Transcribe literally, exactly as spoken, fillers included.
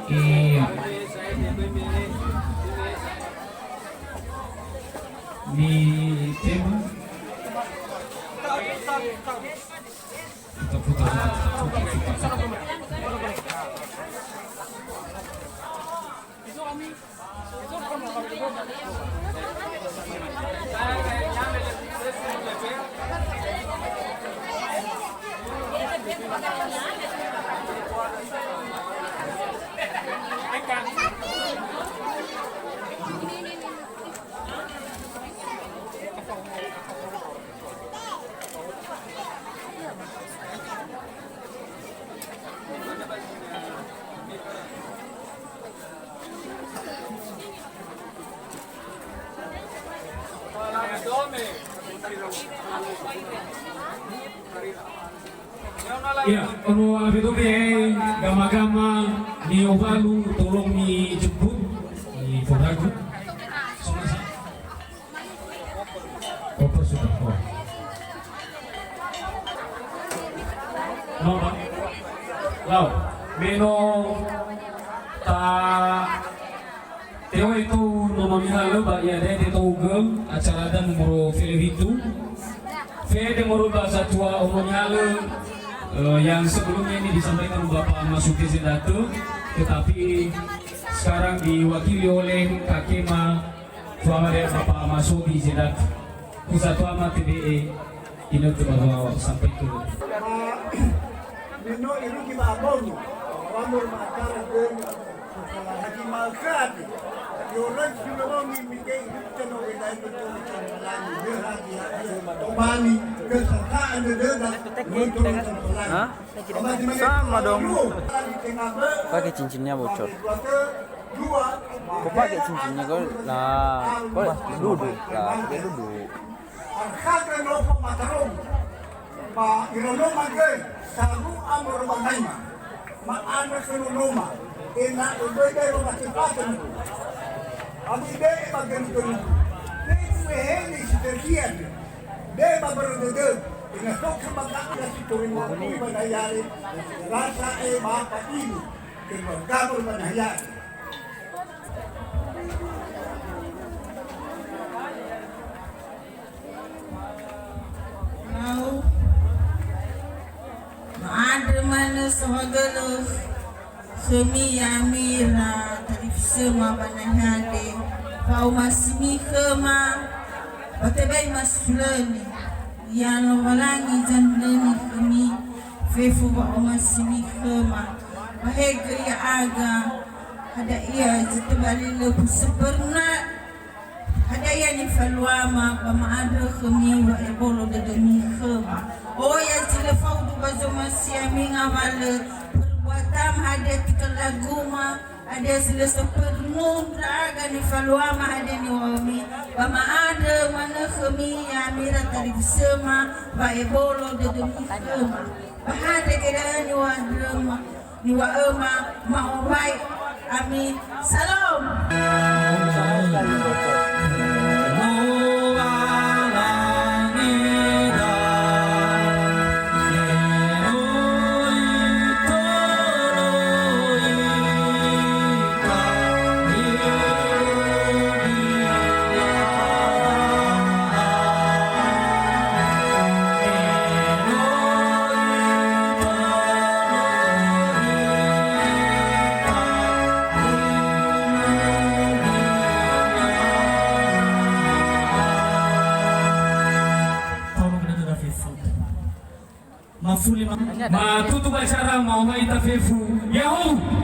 Iya. Mitema. Putar, putar, putar, putar, putar, putar. Ya, ono Avedome, eh, gama-gama ni'owalu, tolong mijemput, nifodragu. Koper sudah, oh. No, Pak. Lau, me no ta te'ohe tou nono nihalö ba iadae tetohugö acara adat nomor fele hitu. Fede moroi ba satua ono nihalö, eh, yang sebelumnya ini disampaikan Bapak Masuk T Z Date, tetapi sekarang diwakili oleh Kak Kema Tuama Dea Bapak Masudi Zedat, Pusat Tuama T B E, Inötö ba Doa sampai ke. Me no irugi ba abongi, wamur ma'akara gönö, lagi ma'ökhö ati. Yoroi sulo wongi mite irugi no wedai betul. Tobani, kesangkaan dödöda, muncul. Hah? Sama dong. Pakai cincinnya bocor. Kok pakai cincinnya kok? Lah, kok duduk lah, pakai duduk. Ba ira no magöi, saru amor ba naima. Ma'andrö khö nonoma, ena'ö böi bero ba tempatö niku. Ami be'e ba gönü-gönügu. Fefu ehene si terhian. Be ba börö dödö, ena'ö so khö ba ga'ura si toröi ma'ökui ba dayare, rasa e ba apa ini, keluarga ba dayare. Lau. Ma'andrö manö saohagölö khömi ya'ami ira talifusöma ba nahia andre, fa'omasimi khöma, ba tebai masulöni, ya Lowalangi zanunöni khömi, fefu wa'omasimi khöma, ba he göi ya'aga, hadia ia zi tobali lö fusöpörna, Hadia ia nifaluama ba ma'andrö khömi wa'ebolo dödömi khöma. Oya zi lö faudu ba zomasi ami ngawalö perbuatam hadia tikal laguma, hadia zi lö sempurna ndra'aga nifaluama hadia niŵa'ömi, ba ma'andrö manö khömi ya'ami ira talifusöma wa'ebolo dödömi khöma. Ba hadia göi da'ö niŵa'öma. Niŵa'öma, ma'ombai'ö ami. Salom. Mafuli ma-, matutup acara, ma'ombai'ö ita fefu. Ya'ahowu.